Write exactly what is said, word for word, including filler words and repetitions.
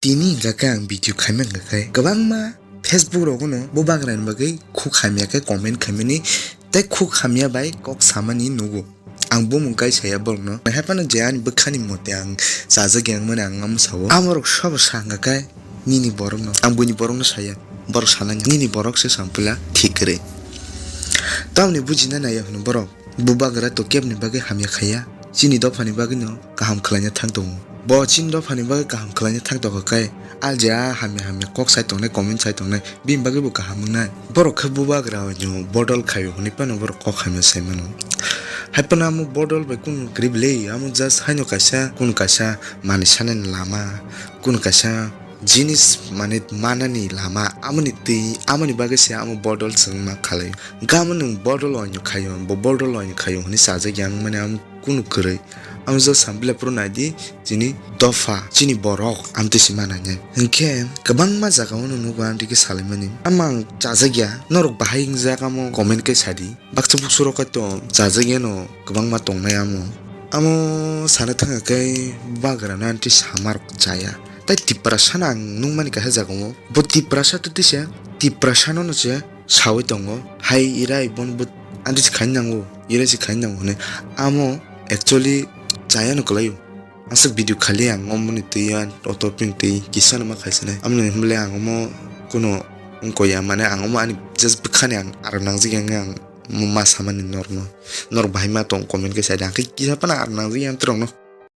Tini hingkha khe ang video khaima hingkha khe kwbangma Facebook rogono bubagrani bagwi khuk hamya khe comment khaimani tei khuk hamya bai kok samani nugo. Ang bumung kai saya borokno. Hai phano je ani bwkhani mote ang chajak yang mani ang amo sao. Amorok sobo sa hingkha khe nini borokno. Ang buini borokno saya. Borok sananya. Nini borok se sampila thik kwrwi. Tamni bujina naiya hwno borok. Bubagra to kebni bagwi hamya khaiya. Chini dophani bagwino kaham khlaina thang tongo. Bo chini dophani bagwi kaham khlaina thang tongkha khe, a je a hamya hamya kok sai tongnai, comment sai tongnai, bini bagwi bo kaham wngnai. Borok khe bubagra no bodol khaio hwnwi phano borok kok hamya sai mano. Hai phano amo bodol bai kunu kwrwi bwle, amo just haino kaisa, kunu kaisa manwi sanani lama, kunu kaisa jinis mane manani lama, amoni twi, amoni bagwi se amo bodol chwng ma khalai. Gamo nwng bodol oinw khaio, bo bodol oinw khaio hwnwi chajak yang mani amo kunu kwrwi. Amo je sampila phuru naidi chini dopha, chini borok, amtwi se manai nai. Hinkhe kwbangma jaga o nwng nugo amtwi khe salaimani. Amo ang chajak ya, norok bahai wngjak amo comment khe sadi. Baksa buksu rok kaitor chajak yano kwbangma tongnai amo. Amo sana thangkha khe bubagra no amtwi sama rok chaya. Tai Tiprasa no ang nukmani kaisa jaga o. Bo Tiprasa to tisa, Tiprasa no no se sawi tongo. Hai irai bon bo anti se khaina nango, irai se khaina nango hwnwi. Amo actually chaya no kwlaio. Aswk video khali ang omoni twi, auto pin twi kisa no ma khaisanai. Amoni hwnle ang omo kuno wngkha ya, mane ang omo ani just bwkhani ang aram nangjak yang ang omo ma samani norno. Norok bahai ma tong comment khe sai di. Ang khe kisa phano aram nangjak yang norokno.